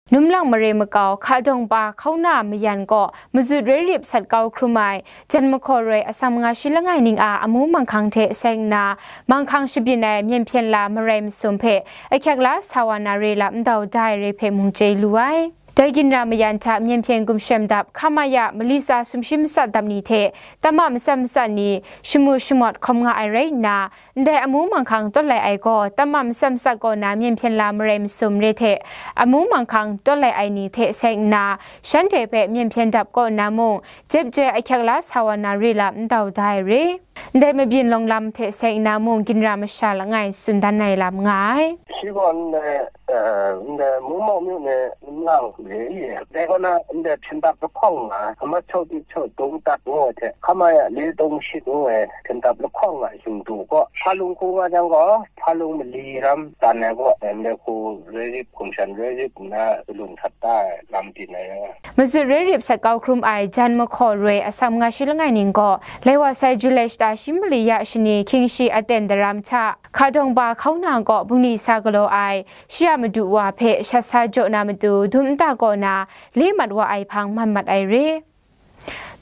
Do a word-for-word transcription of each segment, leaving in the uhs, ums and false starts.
Numlang mare makau Hkadawng pa Hkauna Mayan kaw mazut rai rip sat kau hkrum ai jan mahkaw roi atsam nga shi langai ning a amu manghkang hte seng nna, manghkang shabyin ai myen hpyen la marai masum hpe ahkyak la sa wa na re lam ndau da ai re hpe mung chye lu ai. Dai ginra mayan hta myen hpyen gumshem dap hkama ya mali tsa sumshi matsat dap ni hte tamma matsat matsat ni shamu shamawt hkawm nga ai rai nna, ndai amu manghkang tawt lai ai gaw tamma matsat matsat kaw na myen hpyen la marai masum re hte amu manghkang tawt lai ai ni hte seng nna, shanhte hpe myen hpyen dap kaw nna mung, jep joi ahkyak la sa wa na re lam ndau da ai re. Ndai mabyin lawng lam hte seng nna mung ginra masha langai tsun dan ai lam nga ai. Shi gaw ndai, eh, ndai Mungmawk myu ni nlang re i, dai kaw na ndai hpyen dap lahkawng nga, Hkamat Chau Tit Chau Dungtat ngu ai hte, hkama ya le dungshit ngu ai hpyen dap lahkawng nga hingdu kaw, hpa lung hku nga jang gaw, hpa lung mali ram tan ai kaw, ndai hku rai rip hkum shan rai rip nna, lung htat da ai lam byin ai. Mazut rai rip sat kau hkrum ai jan mahkaw roi atsam nga shi langai ning gaw, lai wa sai July shata shi mali ya shani hkying shi aten daram hta, Hkadawng pa Hkauna kaw bungli sa galaw ai shi a madu wa hpe shat sa jaw na matu dum nta kaw na le mat wa ai hpang man mat ai re.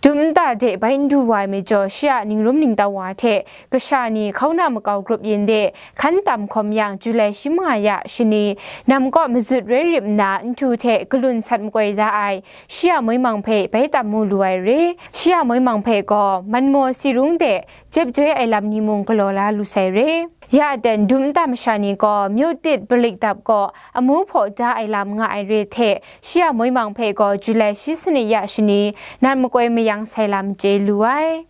Dum nta de bai n du wa ai majaw, shi a ningrum ningtau wa hte kasha ni Hkauna makau grup yin de hkan tam hkawm yang, July shi manga ya shani, nam kaw mazut rai rip nna nhtu hte galun sat makoi da ai shi a moi mang hpe bai tam mu lu ai re. Shi a moi mang hpe gaw manmaw si rung de jep joi ai lam ni mung galaw la lu sai re. Ya aten dum nta masha ni gaw myu tit balik dap kaw amu hpaw da ai lam nga ai re hte, shi a moi mang hpe gaw July shi sanit ya shani nan makoi mayang sai lam chye lu ai.